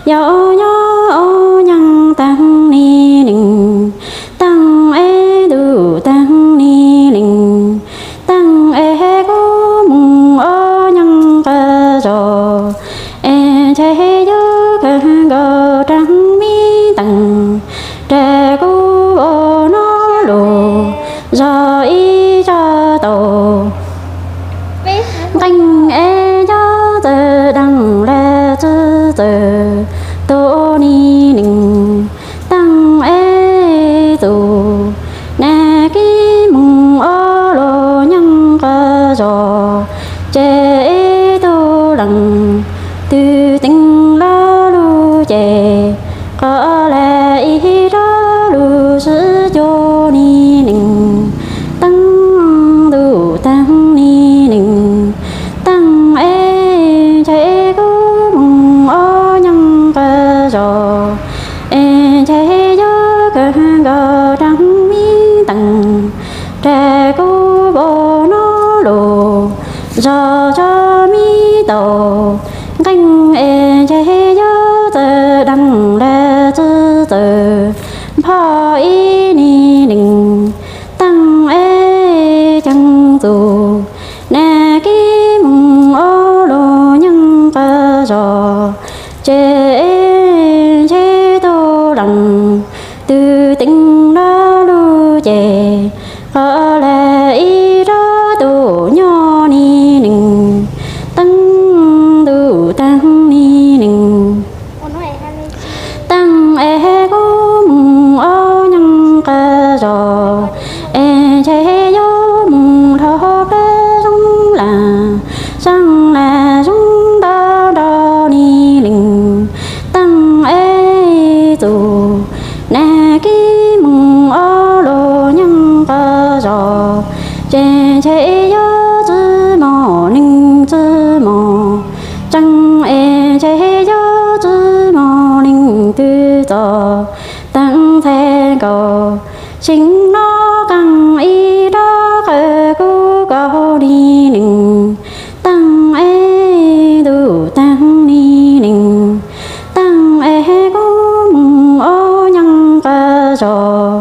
Yog nyob ob nyeeg taag ni neeg, taag es ntuj taag ni neeg, taag es kuv moog ob nyeeg qab zog, es ntshe yuav kawg nkaus raag mi teem, tes kuv ua nub lug zog ib zag tau. Nqeeg es nyob txawv dlaag le tsi txawv tug ni neeg, taag es txug nag kib moog ob lug nyeej qab zog, ces ib tug leej twg teem lug lug ces qhov le ib rab lug sib cuag ni neeg, taag ntuj taag ni neeg, taag es ntshe kuv moog ob nyeej qab zog, es ntshe yuav kawg nkaus raag mi teem, tes kuv ua nub lug zog zog mi tau. Nqeeg es ntshe yuav txawv dlaag le tsi txawv npho ib ni neeg, taag es ceeg txug nag kib moog ob lug nyeej qab zog, ces ntshe tug leej twg teem lug lug ces qhov le ib rab tug nyob ni neeg, taag ntuj taag ni neeg, taag es kuv moog ob nyeej qab zog, es ntshe yuav moog dhau plawg zoo laag, saab laag zoo nrov nrov ni neeg, taag es txug nag kib moog ob lug nyeej qab zog, ces ntshe yuav tsi moog neeg tsi moog tseeb, es ntshe yuav tsi moog neeg twg txog. Taag ntxhee nkaus seev no qaag ib rab qawg kuv kaug ni neeg, taag es ntuj taag ni neeg, taag es kuv moog ob nyeej qab zog,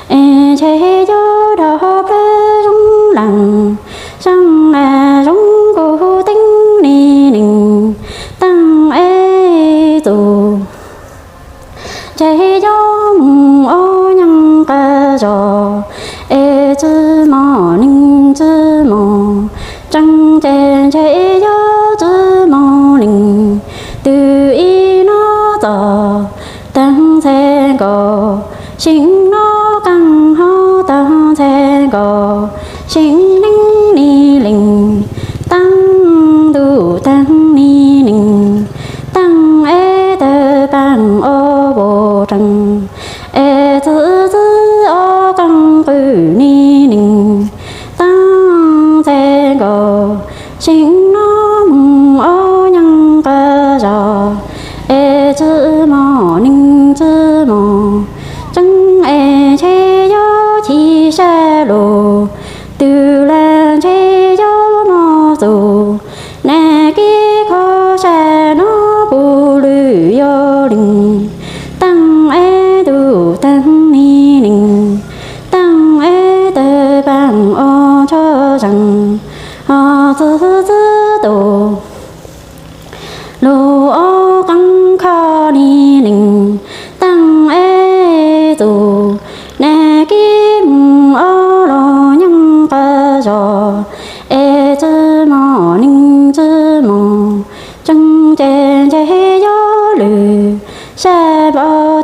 es ntshe yuav dhau plawg zoo laag, saab laag zoo kuv teeb ni neeg, taag es txug ntshe yuav moog ob nyeej qab zog, es tsi moog neeg tsi moog tseeb, ces ntshe yuav tsi moog neeg twg ib nub txog. Taag ntxhee nkaus seev no qaag ho taag ntxhee nkaus seev neeg ni leeg, taag ntuj taag ni neeg, taag es tawg paag ob vuag reeg, es txwv txwv ob qaag qwm ni neeg, taag ntxhee nkaus seev no moog ob nyeej qab zog, es tsi moog neeg tsi moog tseeb, es ntshe yuav chim sab lug twg le ntshe yuav moog txug nag kib kho sab no puv lwm yuav leeg, taag es ntuj taag ni neeg, taag es tawg paag ob tsho zeeg, ho txwv txwv tug lug ob qaag kho ni neeg, taag es txug nag kib moog ob lug nyeej qab zog, es tsi moog neeg tsi moog tseeb, ces ntshe yuav lwm sab npau